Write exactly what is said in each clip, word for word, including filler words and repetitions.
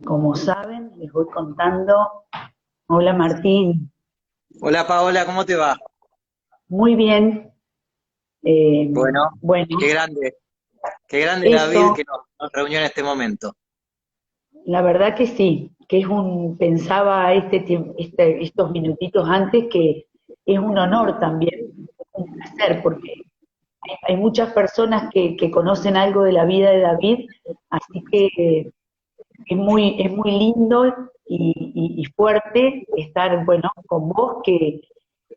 Como saben, les voy contando. Hola, Martin. Hola, Paola, ¿cómo te va? Muy bien. Eh, Bueno, bueno, qué grande, qué grande la Eso. vida que nos, nos reunió en este momento. La verdad que sí, que es un, pensaba este tiemp-, este, estos minutitos antes que es un honor también, un placer, porque hay, hay muchas personas que, que conocen algo de la vida de David, así que es muy, es muy lindo y, y- y fuerte estar, bueno, con vos, que,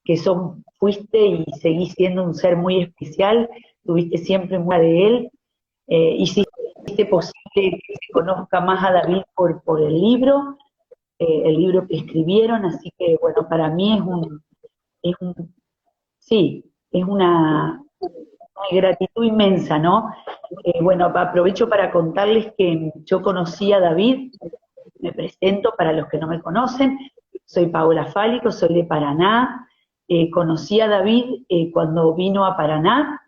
que son, fuiste y seguís siendo un ser muy especial, tuviste siempre muestra de él, eh, hiciste posible que se conozca más a David por, por el libro, eh, el libro que escribieron, así que, bueno, para mí es un, es un, sí, es una, una gratitud inmensa, ¿no? Eh, bueno, aprovecho para contarles que yo conocí a David, me presento para los que no me conocen, soy Paola Fálico, soy de Paraná. Eh, conocí a David, eh, cuando vino a Paraná,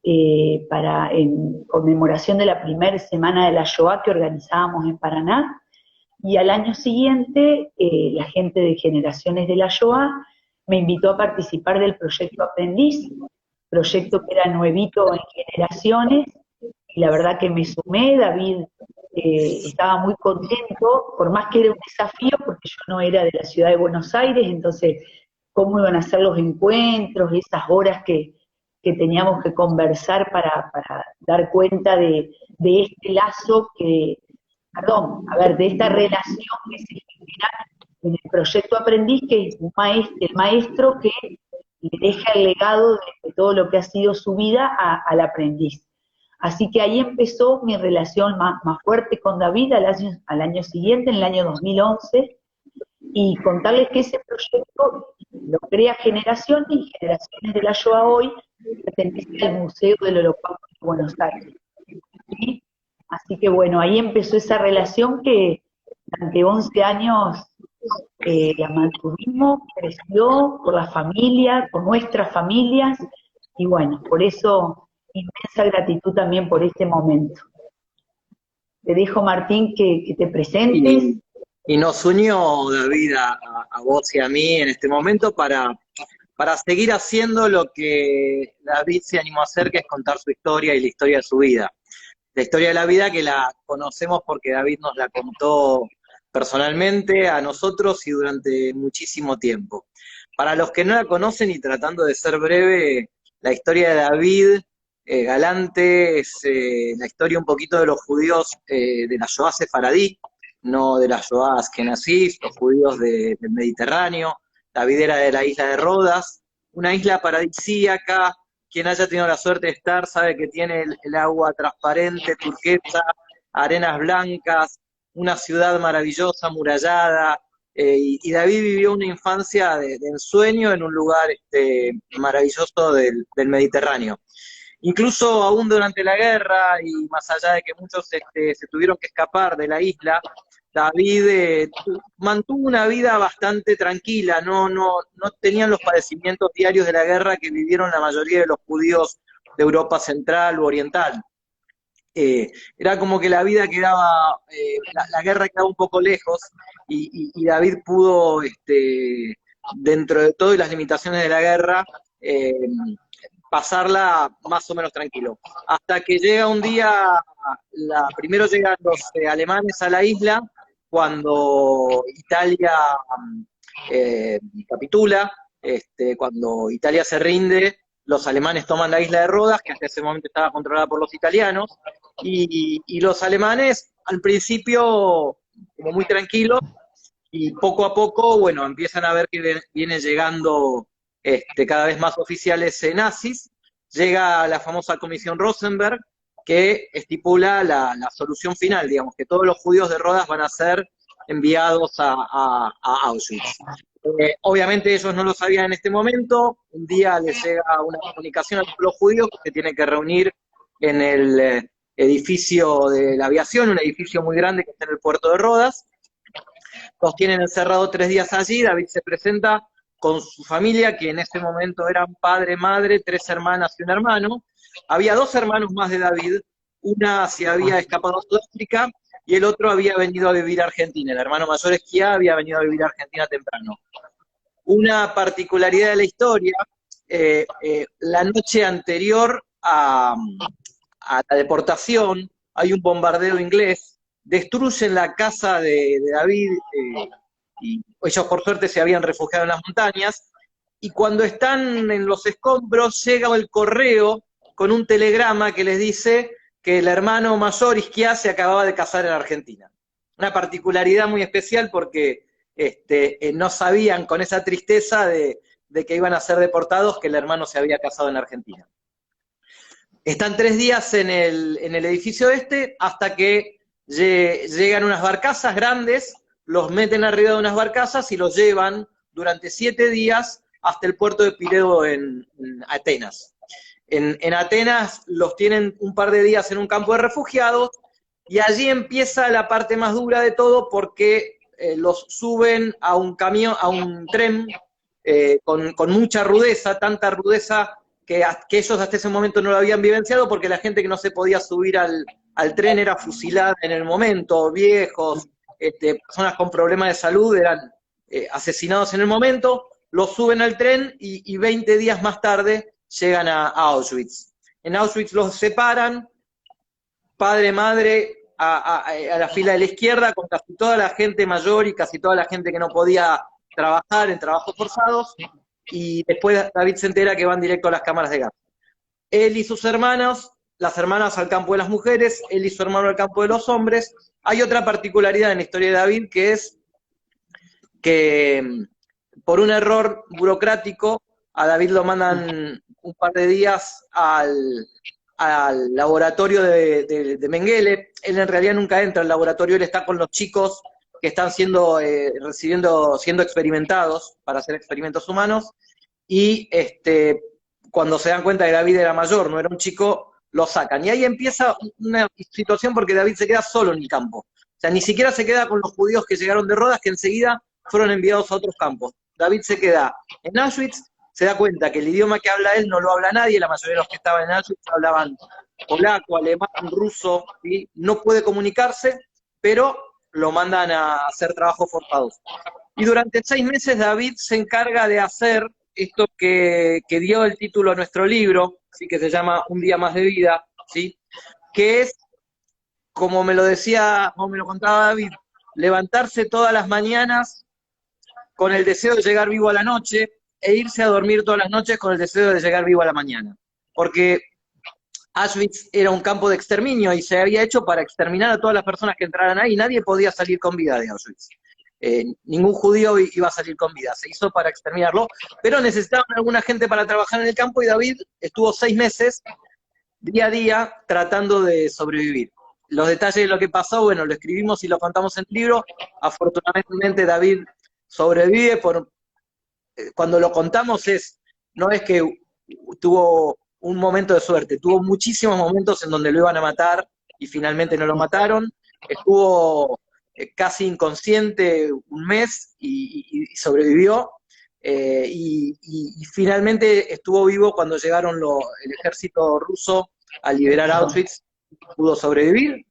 eh, para, en conmemoración de la primera semana de la Shoah que organizábamos en Paraná, y al año siguiente, eh, la gente de Generaciones de la Shoah me invitó a participar del proyecto Aprendiz, proyecto que era nuevito en Generaciones, y la verdad que me sumé. David, eh, estaba muy contento, por más que era un desafío, porque yo no era de la ciudad de Buenos Aires, entonces cómo iban a ser los encuentros, esas horas que, que teníamos que conversar para, para dar cuenta de, de este lazo que, perdón, a ver, de esta relación que se genera en el proyecto Aprendiz, que es un maes-, el maestro que le deja el legado de, de todo lo que ha sido su vida a- al aprendiz. Así que ahí empezó mi relación más, más fuerte con David al año, al año siguiente, en el año dos mil once, y contarles que ese proyecto lo crea Generaciones, y Generaciones de la Shoah hoy pertenece al Museo del Holocausto de Buenos Aires. ¿Sí? Así que bueno, ahí empezó esa relación que durante once años, eh, la mantuvimos, creció por la familia, por nuestras familias, y bueno, por eso inmensa gratitud también por este momento. Te dejo, Martin, que, que te presentes. Y, y nos unió David a, a- a vos y a mí en este momento para, para seguir haciendo lo que David se animó a hacer, que es contar su historia y la historia de su vida. La historia de la vida que la conocemos porque David nos la contó personalmente a nosotros y durante muchísimo tiempo. Para los que no la conocen, y tratando de ser breve, la historia de David, eh, Galante, es, eh, la historia un poquito de los judíos, eh, de la Shoah sefaradí, no de la Shoah askenazí, los judíos de- del Mediterráneo. David era de la isla de Rodas, una isla paradisíaca. Quien haya tenido la suerte de estar sabe que tiene el, el agua transparente, turquesa, arenas blancas, una ciudad maravillosa, amurallada, eh, y, y David vivió una infancia de, de ensueño en un lugar, este, maravilloso del, del Mediterráneo. Incluso aún durante la guerra, y más allá de que muchos, este, se tuvieron que escapar de la isla, David, eh, tu- mantuvo una vida bastante tranquila, no, no, no tenían los padecimientos diarios de la guerra que vivieron la mayoría de los judíos de Europa Central u Oriental. Eh, era como que la vida quedaba, eh, la, la guerra quedaba un poco lejos, y, y- y David pudo, este, dentro de todo y las limitaciones de la guerra, eh, pasarla más o menos tranquilo. Hasta que llega un día, la, primero llegan los, eh, alemanes a la isla cuando Italia, eh, capitula, este, cuando Italia se rinde, los alemanes toman la isla de Rodas, que hasta ese momento estaba controlada por los italianos, y, y los alemanes al principio como muy tranquilos, y poco a poco, bueno, empiezan a ver que ve- vienen llegando, este, cada vez más oficiales, eh, nazis. Llega la famosa Comisión Rosenberg, que estipula la, la solución final, digamos, que todos los judíos de Rodas van a ser enviados a, a- a Auschwitz. Eh, obviamente ellos no lo sabían en este momento. Un día les llega una comunicación a todos los judíos que se tienen que reunir en el, eh, edificio de la aviación, un edificio muy grande que está en el puerto de Rodas. Los tienen encerrados tres días allí. David se presenta con su familia, que en ese momento eran padre, madre, tres hermanas y un hermano. Había dos hermanos más de David. Una se había escapado a Sudáfrica, y el otro había venido a vivir a Argentina. El hermano mayor Esquiá había venido a vivir a Argentina temprano. Una particularidad de la historia, eh, eh, la noche anterior a, a la deportación hay un bombardeo inglés, destruyen la casa de, de David, eh, y ellos por suerte se habían refugiado en las montañas, y cuando están en los escombros llega el correo con un telegrama que les dice que el hermano mayor Isquiá se acababa de casar en Argentina. Una particularidad muy especial porque este, eh, no sabían con esa tristeza de, de que iban a ser deportados que el hermano se había casado en Argentina. Están tres días en el, en el edificio este hasta que lle- llegan unas barcazas grandes, los meten arriba de unas barcazas y los llevan durante siete días hasta el puerto de Pireo en, en Atenas. En, en Atenas los tienen un par de días en un campo de refugiados y allí empieza la parte más dura de todo porque eh, los suben a un camión, a un tren eh, con, con mucha rudeza, tanta rudeza que, a- que ellos hasta ese momento no lo habían vivenciado porque la gente que no se podía subir al, al tren era fusilada en el momento, viejos, este, personas con problemas de salud eran eh, asesinados en el momento, los suben al tren y, y veinte días más tarde llegan a Auschwitz. En Auschwitz los separan, padre, madre, a, a- a la fila de la izquierda, con casi toda la gente mayor y casi toda la gente que no podía trabajar en trabajos forzados, y después David se entera que van directo a las cámaras de gas. Él y sus hermanas, las hermanas al campo de las mujeres, él y su hermano al campo de los hombres. Hay otra particularidad en la historia de David, que es que mm, por un error burocrático a David lo mandan un par de días al, al laboratorio de, de- de Mengele. Él en realidad nunca entra al laboratorio, él está con los chicos que están siendo, eh, recibiendo, siendo experimentados para hacer experimentos humanos. Y este, cuando se dan cuenta que David era mayor, no era un chico, lo sacan. Y ahí empieza una situación porque David se queda solo en el campo. O sea, ni siquiera se queda con los judíos que llegaron de Rodas, que enseguida fueron enviados a otros campos. David se queda en Auschwitz, se da cuenta que el idioma que habla él no lo habla nadie, la mayoría de los que estaban en Auschwitz hablaban polaco, alemán, ruso, y no puede comunicarse, pero lo mandan a hacer trabajos forzados. Y durante seis meses David se encarga de hacer esto que, que dio el título a nuestro libro, ¿sí? Que se llama Un día más de vida, ¿sí? Que es, como me lo decía, como me lo contaba David, levantarse todas las mañanas con el deseo de llegar vivo a la noche e irse a dormir todas las noches con el deseo de llegar vivo a la mañana. Porque Auschwitz era un campo de exterminio y se había hecho para exterminar a todas las personas que entraran ahí. Nadie podía salir con vida de Auschwitz. Eh, ningún judío i- iba a salir con vida. Se hizo para exterminarlo, pero necesitaban alguna gente para trabajar en el campo y David estuvo seis meses, día a día, tratando de sobrevivir. Los detalles de lo que pasó, bueno, lo escribimos y lo contamos en el libro. Afortunadamente David sobrevive por, eh, cuando lo contamos es, no es que tuvo un momento de suerte, tuvo muchísimos momentos en donde lo iban a matar y finalmente no lo mataron. Estuvo eh, casi inconsciente un mes y, y- y sobrevivió. Eh, y, y- y finalmente estuvo vivo cuando llegaron lo- el ejército ruso a liberar Auschwitz, pudo sobrevivir.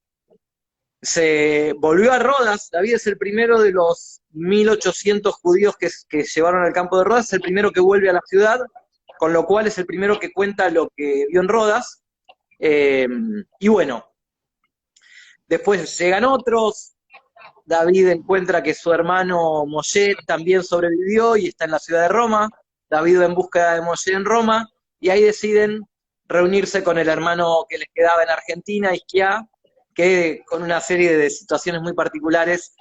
Se volvió a Rodas. David es el primero de los mil ochocientos judíos que, que llevaron al campo de Rodas, es el primero que vuelve a la ciudad, con lo cual es el primero que cuenta lo que vio en Rodas. Eh, y bueno, después llegan otros. David encuentra que su hermano Moshe también sobrevivió y está en la ciudad de Roma. David va en búsqueda de Moshe en Roma y ahí deciden reunirse con el hermano que les quedaba en Argentina, Isquiá, que con una serie de situaciones muy particulares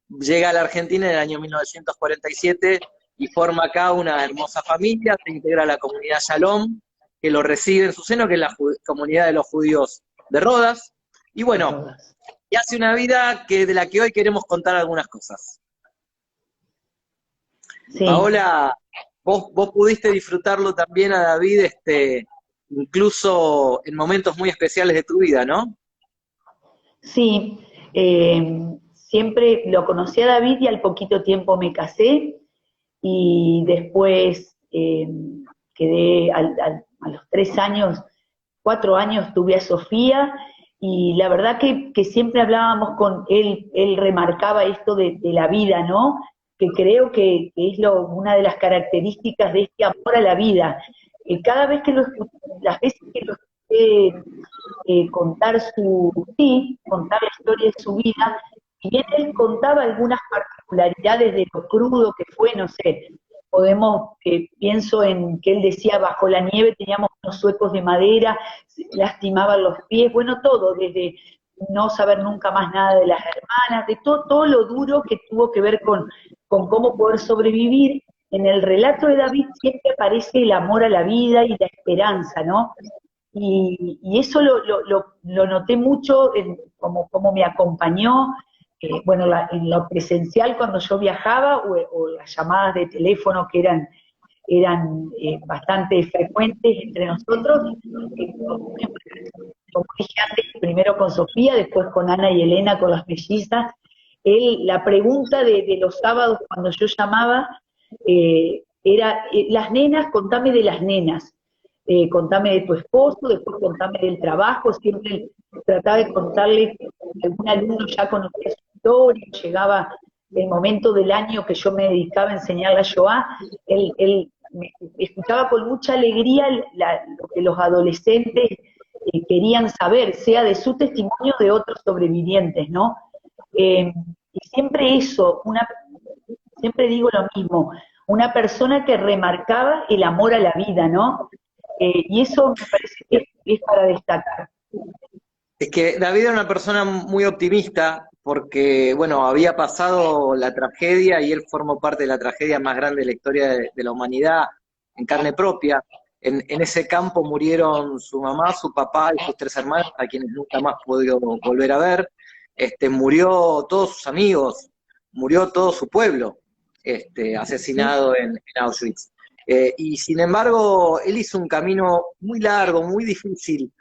llega a la Argentina en el año mil novecientos cuarenta y siete y forma acá una hermosa familia, se integra a la comunidad Shalom, que lo recibe en su seno, que es la ju- comunidad de los judíos de Rodas. Y bueno, y hace una vida que de la que hoy queremos contar algunas cosas. Sí. Paola, vos, vos pudiste disfrutarlo también a David, este, incluso en momentos muy especiales de tu vida, ¿no? Sí, eh, siempre lo conocí a David y al poquito tiempo me casé y después eh, quedé al- al- a los tres años, cuatro años tuve a Sofía Y la verdad que, que siempre hablábamos con él, él remarcaba esto de, de la vida, ¿no? Que creo que, que es lo, una de las características de este amor a la vida. Eh, cada vez que lo escu- las veces que lo escuché eh, contar su, sí, contar la historia de su vida, si bien él contaba algunas particularidades de lo crudo que fue, no sé, podemos, eh, pienso en que él decía, bajo la nieve teníamos unos suecos de madera, se lastimaban los pies, bueno, todo, desde no saber nunca más nada de las hermanas, de todo, todo lo duro que tuvo que ver con, con cómo poder sobrevivir. En el relato de David siempre aparece el amor a la vida y la esperanza, ¿no? Y, y eso lo, lo, lo, lo noté mucho en, como, como me acompañó, eh, bueno, la- en lo presencial cuando yo viajaba o, o las llamadas de teléfono que eran, eran eh, bastante frecuentes entre nosotros. Eh, como dije antes, primero con Sofía, después con Ana y Elena, con las mellizas. Él, la pregunta de, de los sábados cuando yo llamaba, eh, era, eh, las nenas, contame de las nenas, eh, contame de tu esposo, después contame del trabajo, siempre trataba de contarle, algún alumno ya conocía su historia, llegaba el momento del año que yo me dedicaba a enseñar la Shoah, él, él me escuchaba con mucha alegría la- lo que los adolescentes eh, querían saber, sea de su testimonio o de otros sobrevivientes, ¿no? Eh, y siempre eso, una, siempre digo lo mismo, una persona que remarcaba el amor a la vida, ¿no? Eh, y eso me parece que es para destacar. Es que David era una persona muy optimista porque, bueno, había pasado la tragedia y él formó parte de la tragedia más grande de la historia de, de la humanidad en carne propia. En, en ese campo murieron su mamá, su papá y sus tres hermanas, a quienes nunca más pudo volver a ver. Este, murió todos sus amigos, murió todo su pueblo, este, asesinado en, en Auschwitz. Eh, y sin embargo, él hizo un camino muy largo, muy difícil.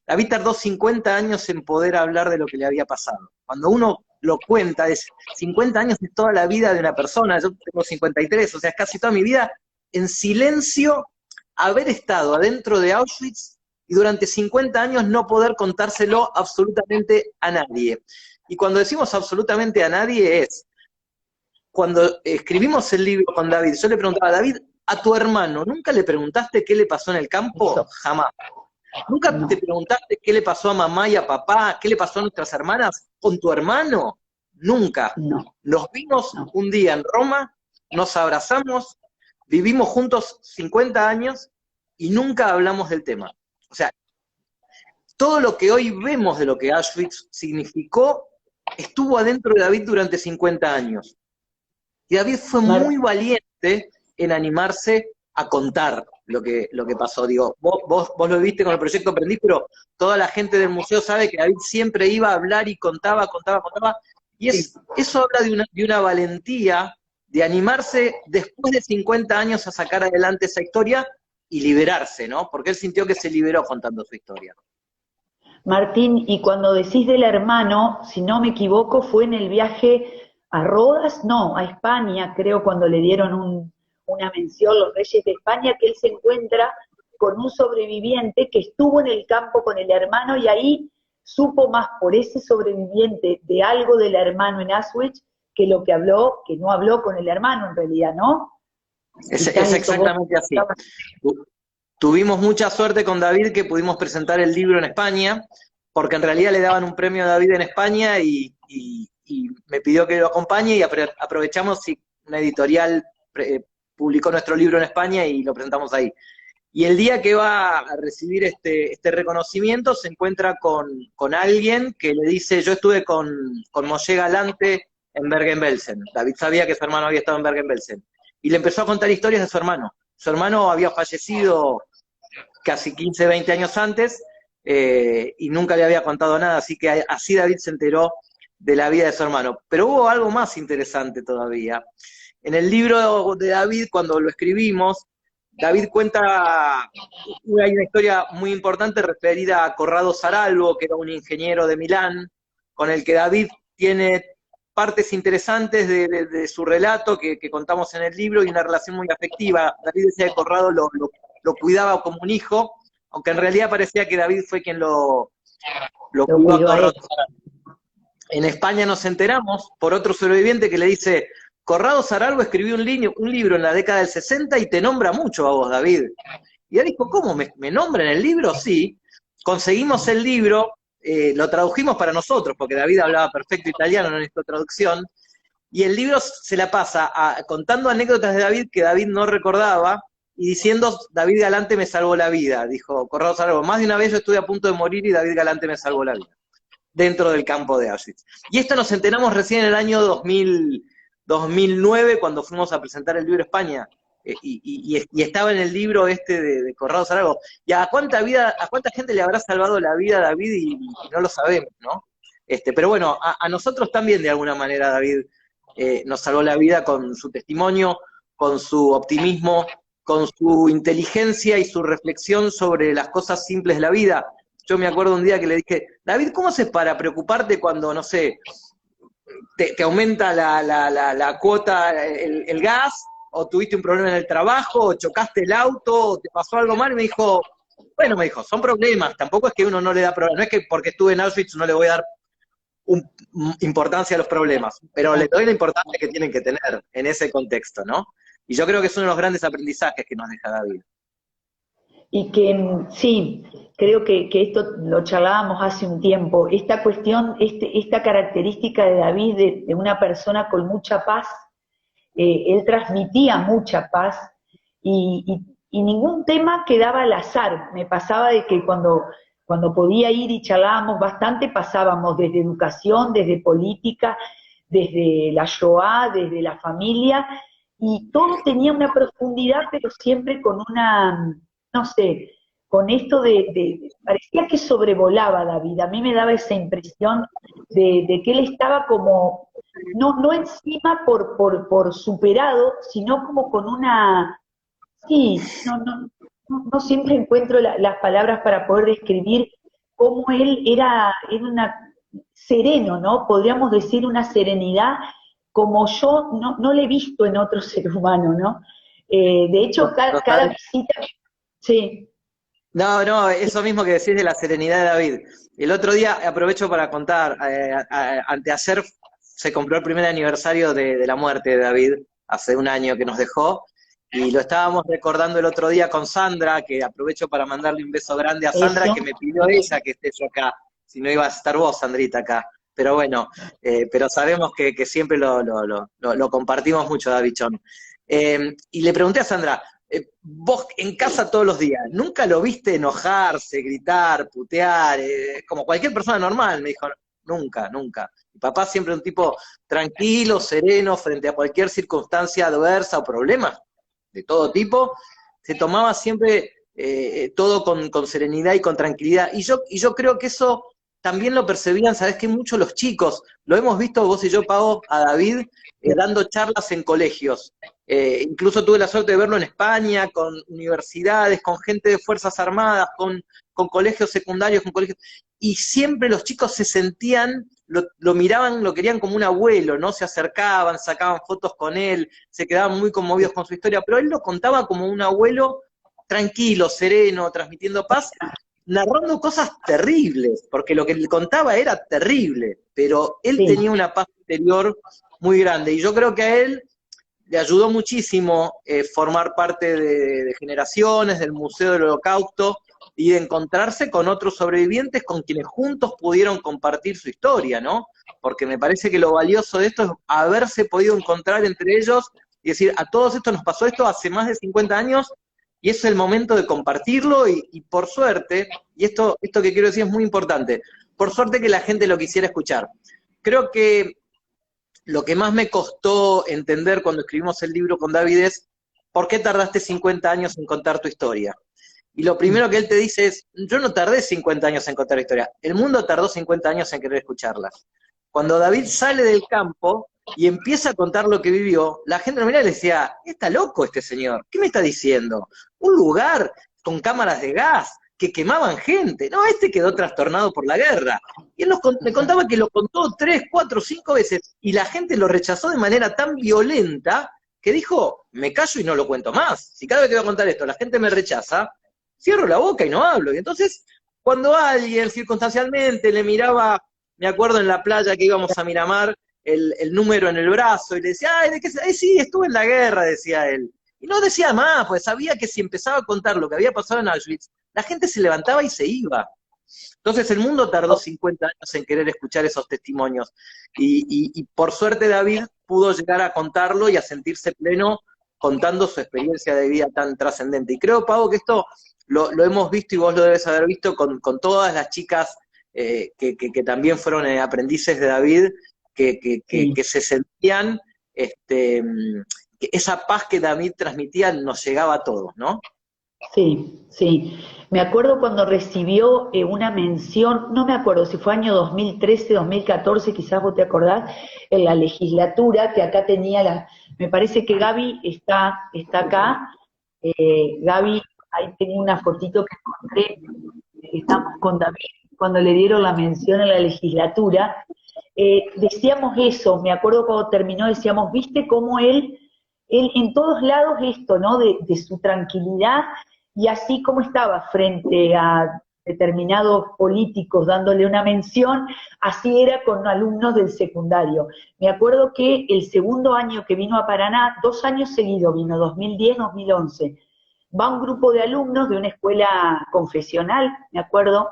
David tardó cincuenta años en poder hablar de lo que le había pasado. Cuando uno lo cuenta, es cincuenta años es toda la vida de una persona, yo tengo cincuenta y tres, o sea, es casi toda mi vida en silencio, haber estado adentro de Auschwitz y durante cincuenta años no poder contárselo absolutamente a nadie. Y cuando decimos absolutamente a nadie es, cuando escribimos el libro con David, yo le preguntaba, David, ¿a tu hermano nunca le preguntaste qué le pasó en el campo? Jamás. ¿Nunca te preguntaste qué le pasó a mamá y a papá? ¿Qué le pasó a nuestras hermanas con tu hermano? Nunca. No. Nos vimos un día en Roma, nos abrazamos, vivimos juntos cincuenta años y nunca hablamos del tema. O sea, todo lo que hoy vemos de lo que Auschwitz significó estuvo adentro de David durante cincuenta años. Y David fue muy valiente en animarse a contar lo que, lo que pasó. Digo, vos, vos, vos lo viste con el proyecto Aprendiz, pero toda la gente del museo sabe que David siempre iba a hablar y contaba, contaba, contaba. Y es, eso habla de una, de una valentía de animarse después de cincuenta años a sacar adelante esa historia y liberarse, ¿no? Porque él sintió que se liberó contando su historia. Martín, y cuando decís del hermano, si no me equivoco, fue en el viaje a Rodas, no, a España, creo, cuando le dieron un- una mención los reyes de España, que él se encuentra con un sobreviviente que estuvo en el campo con el hermano y ahí supo más por ese sobreviviente de algo del hermano en Auschwitz que lo que habló, que no habló con el hermano en realidad, ¿no? Es, es exactamente así. Tu- Tuvimos mucha suerte con David que pudimos presentar el libro en España, porque en realidad le daban un premio a David en España y, y- y me pidió que lo acompañe y apro- aprovechamos y una editorial pre- eh, publicó nuestro libro en España y lo presentamos ahí. Y el día que va a recibir este, este reconocimiento se encuentra con, con alguien que le dice, yo estuve con, con Moshe Galante en Bergen-Belsen. David sabía que su hermano había estado en Bergen-Belsen. Y le empezó a contar historias de su hermano. Su hermano había fallecido casi quince, veinte años antes eh, y nunca le había contado nada, así que a- así David se enteró de la vida de su hermano. Pero hubo algo más interesante todavía. En el libro de David, cuando lo escribimos, David cuenta, hay una historia muy importante referida a Corrado Saralbo, que era un ingeniero de Milán, con el que David tiene partes interesantes de, de- de su relato que, que contamos en el libro y una relación muy afectiva. David decía que Corrado lo, lo- lo cuidaba como un hijo, aunque en realidad parecía que David fue quien lo, lo cuidó a Corrado Sarago. En España nos enteramos por otro sobreviviente que le dice: "Corrado Sarago escribió un, li- un libro en la década del sesenta y te nombra mucho a vos, David". Y él dijo: "¿Cómo? ¿Me, me nombra en el libro?". Sí. Conseguimos el libro, eh, lo tradujimos para nosotros, porque David hablaba perfecto italiano, no necesitó traducción, y el libro se la pasa a- contando anécdotas de David que David no recordaba, y diciendo: "David Galante me salvó la vida", dijo Corrado Sarago. "Más de una vez yo estuve a punto de morir y David Galante me salvó la vida", dentro del campo de Auschwitz. Y esto nos enteramos recién en el año dos mil, dos mil nueve, cuando fuimos a presentar el libro a España, eh, y, y- y- y estaba en el libro este de, de Corrado Sarago. ¿Y a cuánta vida, a cuánta gente le habrá salvado la vida a David y, y no lo sabemos, no? Este, pero bueno, a, a nosotros también de alguna manera David, eh, nos salvó la vida con su testimonio, con su optimismo, con su inteligencia y su reflexión sobre las cosas simples de la vida. Yo me acuerdo un día que le dije: "David, ¿cómo haces para preocuparte cuando, no sé, te, te aumenta la, la- la- la cuota, el, el gas, o tuviste un problema en el trabajo, o chocaste el auto, o te pasó algo mal?". Y me dijo, bueno, me dijo, son problemas, tampoco es que uno no le da problemas, no es que porque estuve en Auschwitz no le voy a dar un- importancia a los problemas, pero le doy la importancia que tienen que tener en ese contexto, ¿no? Y yo creo que es uno de los grandes aprendizajes que nos deja David. Y que mm, sí, creo que, que esto lo charlábamos hace un tiempo, esta cuestión, este- esta característica de David de, de una persona con mucha paz, eh, él transmitía mucha paz y, y- y ningún tema quedaba al azar. Me pasaba de que cuando, cuando podía ir y charlábamos bastante, pasábamos desde educación, desde política, desde la Shoah, desde la familia, y todo tenía una profundidad, pero siempre con una, no sé, con esto de, de- parecía que sobrevolaba David. A mí me daba esa impresión de, de que él estaba como, no, no encima por, por, por superado, sino como con una, sí, no, no, no- no siempre encuentro la- las palabras para poder describir cómo él era, era una, sereno, ¿no? Podríamos decir una serenidad como yo no, no le he visto en otro ser humano, ¿no? Eh, de hecho, ca- cada visita, sí. No, no, eso mismo que decís de la serenidad de David. El otro día, aprovecho para contar, eh, a- a- anteayer se cumplió el primer aniversario de, de la muerte de David, hace un año que nos dejó, y lo estábamos recordando el otro día con Sandra, que aprovecho para mandarle un beso grande a Sandra, Eso. Que me pidió ella que esté yo acá, si no ibas a estar vos, Sandrita, acá. Pero bueno, eh, pero sabemos que, que siempre lo, lo- lo- lo- lo compartimos mucho, David Chon. Eh, y le pregunté a Sandra, eh, vos en casa todos los días, ¿nunca lo viste enojarse, gritar, putear, eh, como cualquier persona normal? Me dijo, nunca, nunca. Mi papá siempre un tipo tranquilo, sereno, frente a cualquier circunstancia adversa o problema de todo tipo, se tomaba siempre eh, todo con, con serenidad y con tranquilidad. Y yo, y yo creo que eso también lo percibían, sabes que mucho los chicos, lo hemos visto vos y yo, Pavo, a David, eh, dando charlas en colegios. Eh, incluso tuve la suerte de verlo en España, con universidades, con gente de Fuerzas Armadas, con, con colegios secundarios, con colegios, y siempre los chicos se sentían, lo, lo miraban, lo querían como un abuelo, ¿no? Se acercaban, sacaban fotos con él, se quedaban muy conmovidos con su historia, pero él lo contaba como un abuelo tranquilo, sereno, transmitiendo paz, narrando cosas terribles, porque lo que le contaba era terrible, pero él Sí. tenía una paz interior muy grande, y yo creo que a él le ayudó muchísimo, eh, formar parte de, de generaciones del Museo del Holocausto y de encontrarse con otros sobrevivientes con quienes juntos pudieron compartir su historia, ¿no? Porque me parece que lo valioso de esto es haberse podido encontrar entre ellos y decir, a todos estos nos pasó esto hace más de cincuenta años y es el momento de compartirlo y, y por suerte, y esto, esto que quiero decir es muy importante, por suerte que la gente lo quisiera escuchar. Creo que lo que más me costó entender cuando escribimos el libro con David es, ¿por qué tardaste cincuenta años en contar tu historia? Y lo primero que él te dice es, yo no tardé cincuenta años en contar la historia, el mundo tardó cincuenta años en querer escucharla. Cuando David sale del campo y empieza a contar lo que vivió, la gente lo mira y le decía, está loco este señor, ¿qué me está diciendo? Un lugar con cámaras de gas, que quemaban gente, no, este quedó trastornado por la guerra. Y él nos con- me contaba que lo contó tres, cuatro, cinco veces y la gente lo rechazó de manera tan violenta que dijo, me callo y no lo cuento más. Si cada vez que voy a contar esto la gente me rechaza, cierro la boca y no hablo. Y entonces cuando alguien circunstancialmente le miraba, me acuerdo en la playa que íbamos a Miramar, el, el número en el brazo, y le decía, ay, ¿de qué? Ay, sí, estuve en la guerra, decía él. Y no decía más, pues sabía que si empezaba a contar lo que había pasado en Auschwitz, la gente se levantaba y se iba. Entonces el mundo tardó cincuenta años en querer escuchar esos testimonios. Y, y, y por suerte David pudo llegar a contarlo y a sentirse pleno contando su experiencia de vida tan trascendente. Y creo, Pavo, que esto lo, lo hemos visto y vos lo debes haber visto con, con todas las chicas eh, que, que, que, también fueron eh, aprendices de David, que, que, que, que se sentían, este, mm, que esa paz que David transmitía nos llegaba a todos, ¿no? Sí, sí. Me acuerdo cuando recibió eh, una mención, no me acuerdo si fue año dos mil trece, dos mil catorce, quizás vos te acordás, en la legislatura, que acá tenía la, me parece que Gaby está, está acá. Eh, Gaby, ahí tengo una fotito que encontré, estamos con David, cuando le dieron la mención a la legislatura. Eh, decíamos eso, me acuerdo cuando terminó, decíamos, viste cómo él, él en todos lados esto, ¿no? De, de su tranquilidad y así como estaba frente a determinados políticos dándole una mención, así era con alumnos del secundario. Me acuerdo que el segundo año que vino a Paraná, dos años seguidos vino, dos mil diez, dos mil once, va un grupo de alumnos de una escuela confesional, me acuerdo,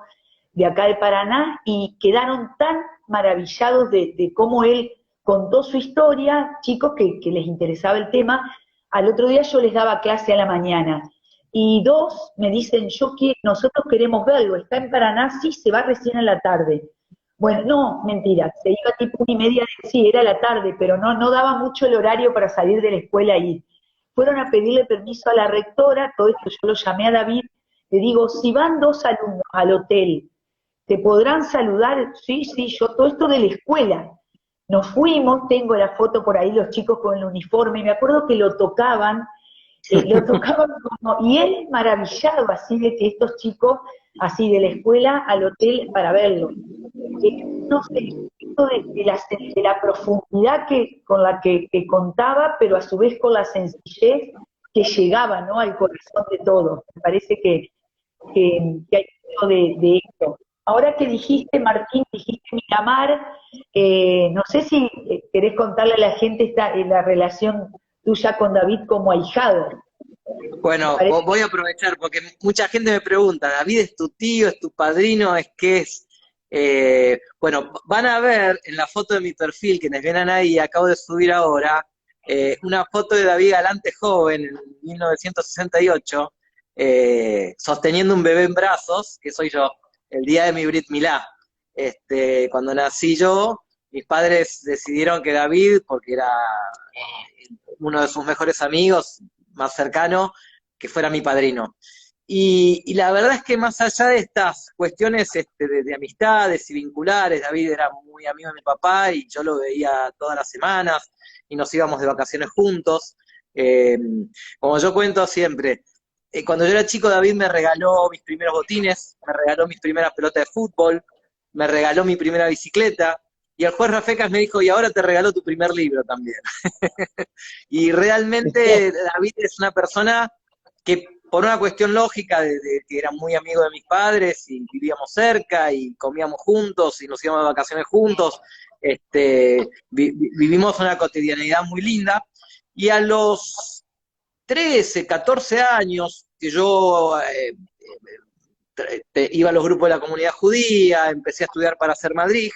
de acá de Paraná, y quedaron tan maravillados de, de cómo él contó su historia, chicos que, que les interesaba el tema, al otro día yo les daba clase a la mañana. Y dos me dicen, yo que, nosotros queremos verlo, está en Paraná, sí, se va recién a la tarde. Bueno, no, mentira, se iba tipo una y media, sí, era la tarde, pero no, no daba mucho el horario para salir de la escuela y fueron a pedirle permiso a la rectora, todo esto yo lo llamé a David, le digo, si van dos alumnos al hotel, ¿te podrán saludar? Sí, sí, yo todo esto de la escuela. Nos fuimos, tengo la foto por ahí, los chicos con el uniforme, me acuerdo que lo tocaban, eh, lo tocaban como, y él maravillado así de que estos chicos, así de la escuela al hotel para verlo. Eh, no sé, esto de, de la, de la profundidad que, con la que, que contaba, pero a su vez con la sencillez que llegaba, ¿no? Al corazón de todos. Me parece que, que, que hay mucho de, de esto. Ahora que dijiste, Martín, dijiste Miramar, eh, no sé si eh, querés contarle a la gente esta, eh, la relación tuya con David como ahijado. Bueno, vo- voy a aprovechar porque mucha gente me pregunta, David es tu tío, es tu padrino, es que es... eh, bueno, van a ver en la foto de mi perfil, quienes ven ahí, acabo de subir ahora, eh, una foto de David Galante joven en mil novecientos sesenta y ocho, eh, sosteniendo un bebé en brazos, que soy yo, el día de mi Brit Milá. Este, cuando nací yo, mis padres decidieron que David, porque era uno de sus mejores amigos, más cercano, que fuera mi padrino. Y, y la verdad es que más allá de estas cuestiones este, de, de amistades y vinculares, David era muy amigo de mi papá y yo lo veía todas las semanas y nos íbamos de vacaciones juntos. Eh, como yo cuento siempre, eh, cuando yo era chico, David me regaló mis primeros botines, me regaló mis primeras pelotas de fútbol, me regaló mi primera bicicleta, y el juez Rafecas me dijo, y ahora te regalo tu primer libro también. Y realmente David es una persona que por una cuestión lógica de, de que era muy amigo de mis padres y vivíamos cerca y comíamos juntos y nos íbamos de vacaciones juntos, este, vi- vi- vivimos una cotidianidad muy linda. Y a los trece, catorce años que yo eh, te- iba a los grupos de la comunidad judía, empecé a estudiar para hacer madrij.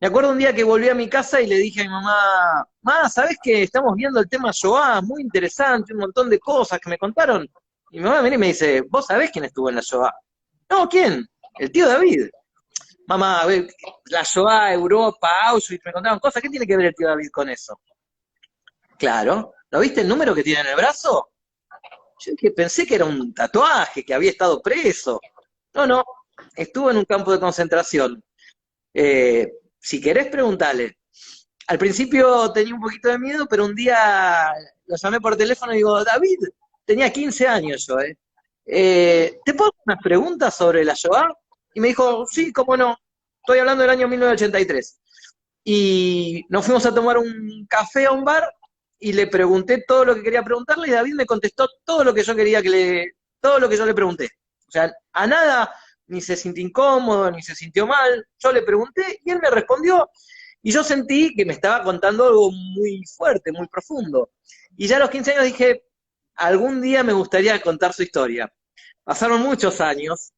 Me acuerdo un día que volví a mi casa y le dije a mi mamá, ma, ¿sabes que estamos viendo el tema Shoah? Muy interesante, un montón de cosas que me contaron. Y mi mamá viene y me dice, ¿vos sabés quién estuvo en la Shoah? No, ¿quién? El tío David. Mamá, ve, la Shoah, Europa, Auschwitz, me contaban cosas. ¿Qué tiene que ver el tío David con eso? Claro, ¿no viste el número que tiene en el brazo? Yo dije, pensé que era un tatuaje, que había estado preso. No, no, estuvo en un campo de concentración. Eh, si querés, preguntale. Al principio tenía un poquito de miedo, pero un día lo llamé por teléfono y digo, David, tenía quince años yo, ¿eh? Eh, ¿Te puedo hacer unas preguntas sobre la Shoah? Y me dijo, sí, cómo no. Estoy hablando del año mil novecientos ochenta y tres. Y nos fuimos a tomar un café a un bar y le pregunté todo lo que quería preguntarle y David me contestó todo lo que yo quería que le, todo lo que yo le pregunté. O sea, a nada ni se sintió inkomodo, ni se sintio mal. Yo le pregunté i el me respondio, i yo senti ke me estava kontando algo muy fuerte, muy profundo. I ya a los kinze anyos dije, algun dia me gustaria kontar su istoria. Pasaron munchos anyos,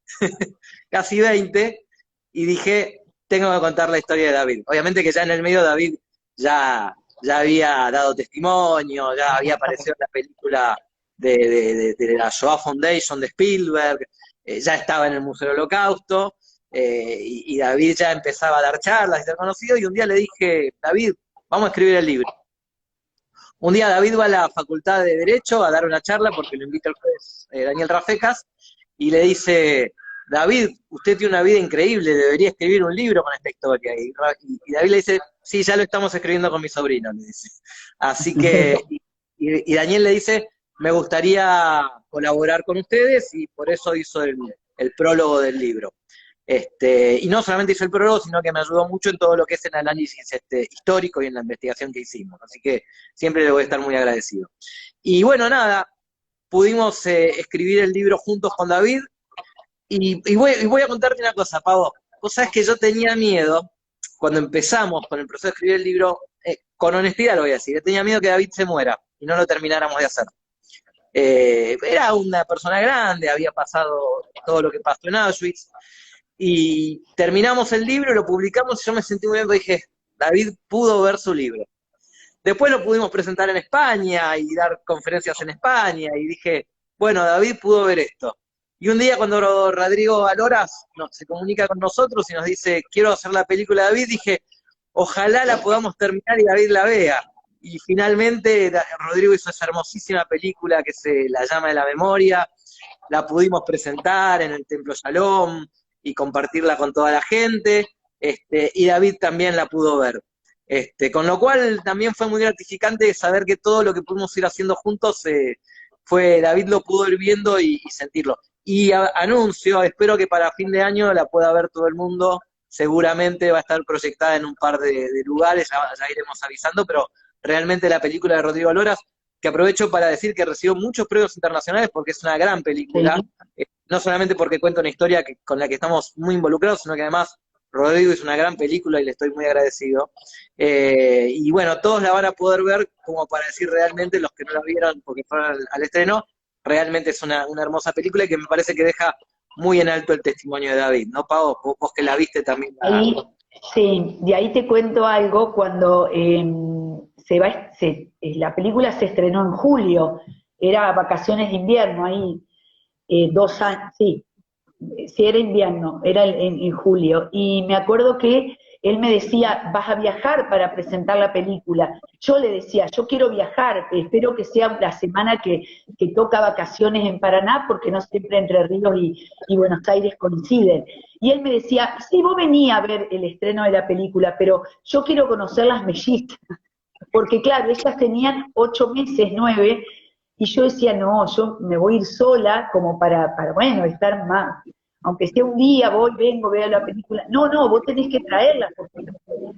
kaji vente, i dije, tengo ke kontar la istoria de David. Obviamente ke ya en el medio David ya, ya avia dado testimonio, ya avia aparesido en la pelikula de, de, de, de la Shoah Foundation de Spielberg, eh, ya estava en el Museo del Holokausto, eh, i, i David ya empesava a dar charlas i ser konosido, i un dia le dije, David, vamos a eskrivir el livro. Un dia David va a la Fakultad de Derecho a dar una charla porke lo invita el djuez, eh, Daniel Rafecas, i le dize, David, ustedes tienen una vida increíble, deveria eskrivir un livro kon esta istoria. I, Ra- i, i David le dize, si, ya lo estamos escribiendo con mi sobrino, le dize. Asi ke, i, i, i Daniel le dize, me gustaria kolaborar kon ustedes, i por esto izo el, el prologo del livro. Este, i no solamente izo el prologo, sino ke me ayudo muncho en todo lo ke es el analisis, este, istoriko i en la investigasion ke izimos. Asi ke siempre le vo a estar muy agradesido. I bueno, nada, pudimos, eh, eskrivir el livro juntos kon David. I, i vo, i vo a kontarte una koza, Pavo. Vos saves ke yo tenia miedo, kuando empesamos kon el proseso de eskrivir el livro, eh, kon onestidad lo vo a dizir, eh, tenia miedo ke David se muera i no lo terminaramos de azer. Eh, era una persona grande, avia pasado todo lo ke paso en Auschwitz, i terminamos el livro, lo publikamos i yo me senti muy bien, porke dije, David pudo ver su livro. Despues lo pudimos presentar en Espanya i dar konferensias en Espanya, i dije, bueno, David pudo ver esto. I un dia kuando Ro- Rodrigo Valoras no- se komunika kon mozotros i mos dize, quiero azer la pelikula de David, dije, ojalá la podamos terminar i David la vea. I finalmente Da- Rodrigo izo esa ermozisima pelikula ke se la Llama de la Memoria, la pudimos presentar en el Templo Shalom i kompartirla kon toda la djente, este, i David tambien la pudo ver. Este, kon lo kual tambien fue muy gratifikante saver ke todo lo ke pudimos ir aziendo juntos, eh, fue, David lo pudo ir viendo i, i sentirlo. I a- anunsio, espero ke para fin de anyo la pueda ver todo el mundo, seguramente va a estar proyektada en un par de, de lugares, ya, ya iremos avisando, pero realmente la pelikula de Rodrigo Valoras, ke aprovecho para dizir ke resivio munchos premios internasionales porke es una gran pelikula, eh, no solamente porke kuenta una istoria ke- kon la ke estamos muy involukrados, sino ke ademas Rodrigo izo una gran pelikula i le esto muy agradesido. Eh, i bueno, todos la van a poder ver, komo para dizir realmente los ke no la vieron porke fueron al, al estreno, realmente es una, una ermoza pelikula i ke me parese ke deja muy en alto el testimonio de David, no, Pavo? Vos, vos ke la viste tambien la- Ahí, sí, de ahí te cuento algo. Cuando em, se va, se- eh, la película se estrenó en julio, era vacaciones de invierno, ahí eh, dos años, sí, sí, era invierno, era en, en julio, y me acuerdo que él me decía, vas a viajar para presentar la película. Yo le decía, yo quiero viajar, espero que sea la semana que, que toca vacaciones en Paraná, porque no siempre Entre Ríos y, y Buenos Aires coinciden. Y él me decía, sí, vos vení a ver el estreno de la película, pero yo quiero conocer las mellizas. Porque claro, ellas tenían ocho meses, nueve, y yo decía, no, yo me voy a ir sola como para, para bueno, estar más, aunque sea un día, voy, vengo, veo la película. No, no, vos tenés que traerlas, porque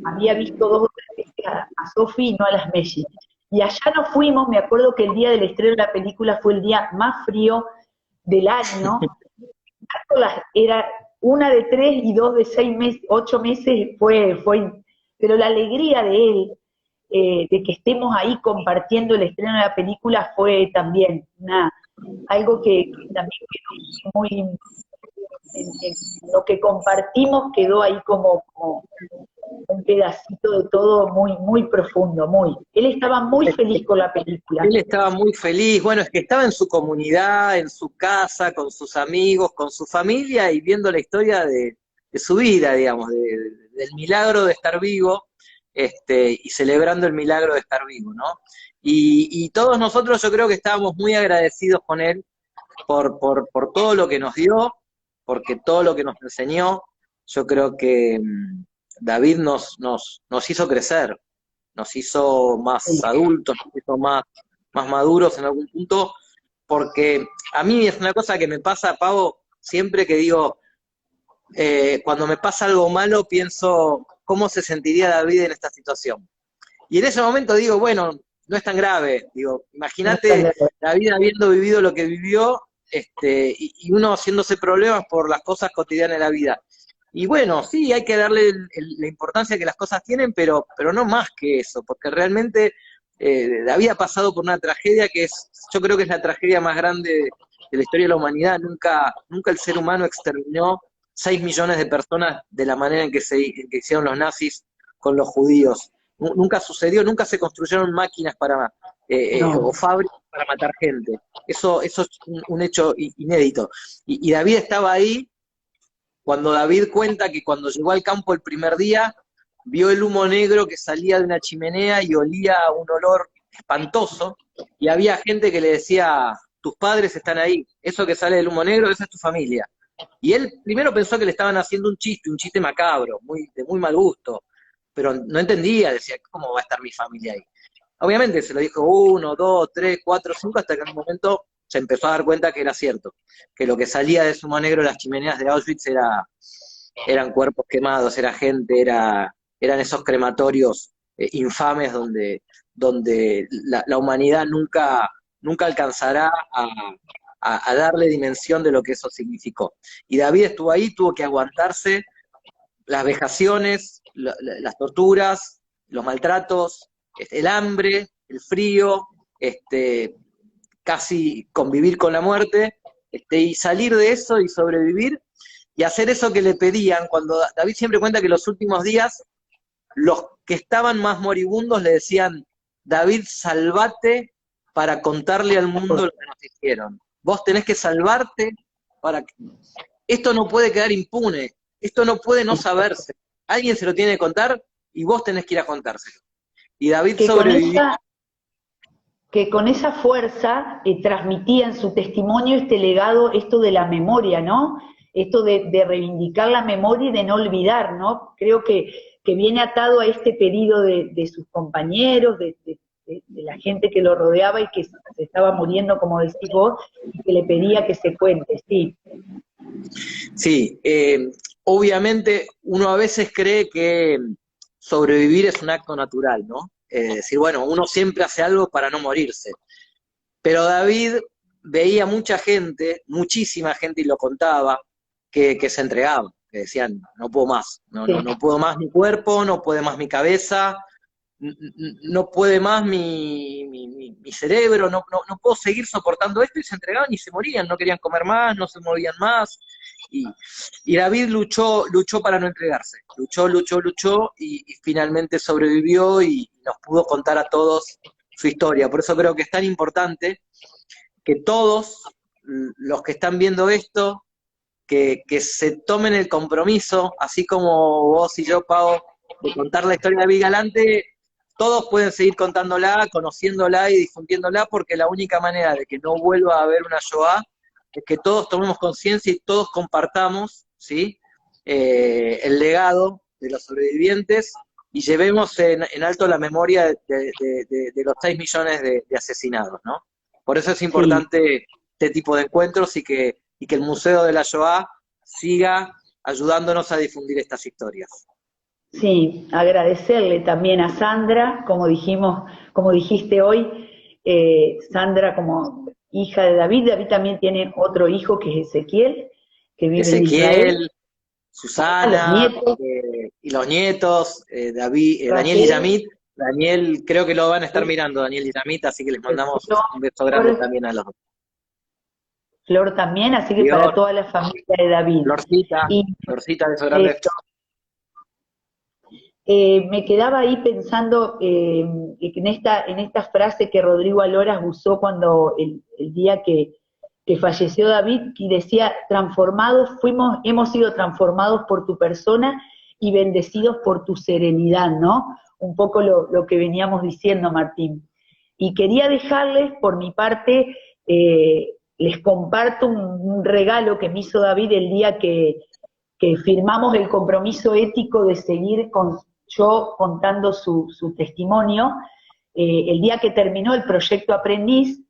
había visto dos o tres veces a, a Sofi y no a las Melli. Y allá nos fuimos, me acuerdo que el día del estreno de la película fue el día más frío del año. Era una de tres y dos de seis meses, ocho meses, fue, fue, pero la alegría de él, eh, de que estemos ahí compartiendo el estreno de la película fue también una, algo que, que también quedó muy, en, en lo que compartimos quedó ahí como, como un pedacito de todo muy, muy profundo, muy. Él estaba muy feliz con la película. Él estaba muy feliz, bueno, es que estaba en su comunidad, en su casa, con sus amigos, con su familia y viendo la historia de, de su vida, digamos, de, del milagro de estar vivo, este, y celebrando el milagro de estar vivo, ¿no? Y, y todos nosotros yo creo que estábamos muy agradecidos con él por, por, por todo lo que nos dio, porque todo lo que nos enseñó, yo creo que mm, David nos, nos, nos hizo crecer, nos hizo más adultos, nos hizo más, más maduros en algún punto, porque a mí es una cosa que me pasa, Pavo, siempre que digo, eh, cuando me pasa algo malo, pienso, ¿cómo se sentiría David en esta situación? Y en ese momento digo, bueno, no es tan grave. Digo, imagínate David habiendo vivido lo que vivió, este, y, y uno haciéndose problemas por las cosas cotidianas de la vida. Y bueno, sí, hay que darle el- el- la importancia que las cosas tienen, pero, pero no más que eso, porque realmente eh, David ha pasado por una tragedia que es, yo creo que es la tragedia más grande de la historia de la humanidad. Nunca, nunca el ser humano exterminó seis millones de personas de la manera en que se, en que hicieron los nazis con los judíos. Nu- Nunca sucedió, nunca se construyeron máquinas para, eh, eh, No. o fábricas para matar gente. Eso, eso es un, un hecho i- inédito. Y, y David estaba ahí cuando David cuenta que cuando llegó al campo el primer día, vio el humo negro que salía de una chimenea y olía a un olor espantoso, y había gente que le decía, tus padres están ahí, eso que sale del humo negro, esa es tu familia. Y él primero pensó que le estaban haciendo un chiste, un chiste macabro, muy, de muy mal gusto, pero no entendía, decía, ¿cómo va a estar mi familia ahí? Obviamente se lo dijo uno, dos, tres, cuatro, cinco, hasta que en un momento se empezó a dar cuenta que era cierto, que lo que salía de ese humo negro de las chimeneas de Auschwitz era, eran cuerpos quemados, era gente, era, eran esos crematorios eh, infames donde, donde la, la humanidad nunca, nunca alcanzará a, a- a darle dimensión de lo que eso significó. Y David estuvo ahí, tuvo que aguantarse las vejaciones, la- la- las torturas, los maltratos, este, el hambre, el frío, este, casi convivir con la muerte, este, y salir de eso y sobrevivir y hacer eso que le pedían. Cuando Da- David siempre cuenta que los últimos días, los que estaban más moribundos le decían, David, salvate para contarle al mundo lo que nos hicieron. Vos tenés que salvarte para que... Esto no puede quedar impune, esto no puede no saberse. Alguien se lo tiene que contar y vos tenés que ir a contárselo. Y David Que con sobrevivió. esa, que con esa fuerza eh, transmitía en su testimonio este legado, esto de la memoria, ¿no? Esto de, de reivindicar la memoria y de no olvidar, ¿no? Creo que, que viene atado a este pedido de, de sus compañeros, de, de- de- de la gente que lo rodeaba y que se estaba muriendo, como decís vos, y que le pedía que se cuente, sí. Sí, eh, obviamente uno a veces cree que sobrevivir es un acto natural, ¿no? Eh, decir, bueno, uno siempre hace algo para no morirse. Pero David veía mucha gente, muchísima gente, y lo contaba, que, que se entregaba, que decían, no puedo más, no, no, Sí. no puedo más mi cuerpo, no puede más mi cabeza, n- n- no puede más mi, mi- mi- mi cerebro, no, no, no puedo seguir soportando esto, y se entregaban y se morían, no querían comer más, no se movían más. Y, y David luchó, luchó para no entregarse, luchó, luchó, luchó y, y finalmente sobrevivió y nos pudo contar a todos su historia. Por eso creo que es tan importante que todos l- los que están viendo esto, que, que se tomen el compromiso, así como vos y yo, Pau, de contar la historia de David Galante, todos pueden seguir contándola, conociéndola y difundiéndola, porque la única manera de que no vuelva a haber una Shoah es que todos tomemos conciencia y todos compartamos, ¿sí? Eh, el legado de los sobrevivientes y llevemos en, en alto la memoria de, de- de- de los seis millones de, de asesinados, ¿no? Por eso es Sí. importante este tipo de encuentros y que, y que el Museo de la Shoah siga ayudándonos a difundir estas historias. Sí, agradecerle también a Sandra, como dijimos, como dijiste hoy, eh, Sandra como hija de David, David también tiene otro hijo que es Ezequiel, que vive en Israel. Ezequiel, Susana, Los nietos. Eh, y los nietos, eh, David, eh, Daniel y Raquel. Yamit. Daniel, creo que lo van a estar Sí. Mirando, Daniel y Yamit, así que les mandamos Flor, un beso grande Flor, también a los dos. Flor también, así que para Flor, toda la familia de David. Florcita, Y Florcita, beso grande. Esto, eh, me quedaba ahí pensando eh, en esta, en esta frase que Rodrigo Aloras usó cuando el, el día que, que falleció David, y decía, transformados, fuimos, hemos sido transformados por tu persona y bendecidos por tu serenidad, ¿no? Un poco lo, lo que veníamos diciendo, Martín. Y quería dejarles, por mi parte, eh, les comparto un, un regalo que me hizo David el día que, que firmamos el compromiso ético de seguir con, yo contando su, su testimonio. Eh, el día que terminó el proyecto Aprendiz,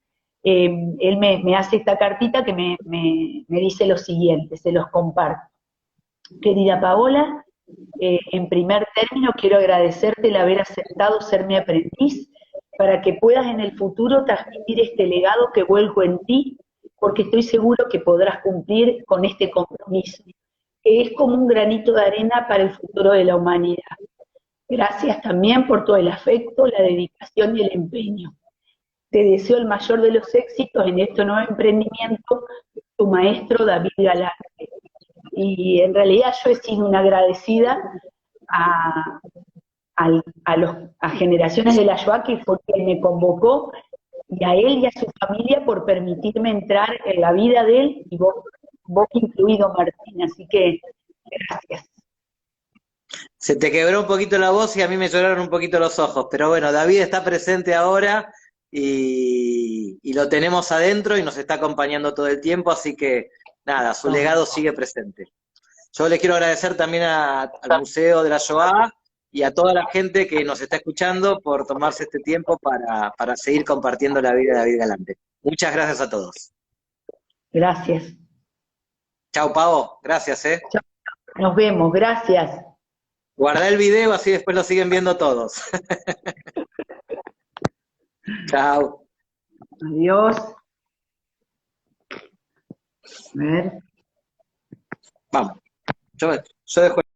eh, él me, me hace esta cartita que me, me- me dice lo siguiente, se los comparto. Querida Paola, eh, en primer término quiero agradecerte el haber aceptado ser mi aprendiz para que puedas en el futuro transmitir este legado que vuelco en ti porque estoy seguro que podrás cumplir con este compromiso, que es como un granito de arena para el futuro de la humanidad. Gracias también por todo el afecto, la dedicación y el empeño. Te deseo el mayor de los éxitos en este nuevo emprendimiento, tu maestro David Galante. Y en realidad yo he sido una agradecida a, al- a los, a generaciones de la Shoah, que fue quien me convocó, y a él y a su familia por permitirme entrar en la vida de él, y vos, vos incluido, Martín. Así que gracias. Se te quebró un poquito la voz y a mí me lloraron un poquito los ojos, pero bueno, David está presente ahora y, y lo tenemos adentro y nos está acompañando todo el tiempo, así que nada, su legado sigue presente. Yo le quiero agradecer también a- al Museo de la Shoah y a toda la gente que nos está escuchando por tomarse este tiempo para, para seguir compartiendo la vida de David Galante. Muchas gracias a todos. Gracias. Chao, Pavo. Gracias, ¿eh? Nos vemos. Gracias. Guarda el video, así después lo siguen viendo todos. Chao. Adiós. A ver. Vamos. Yo, yo dejo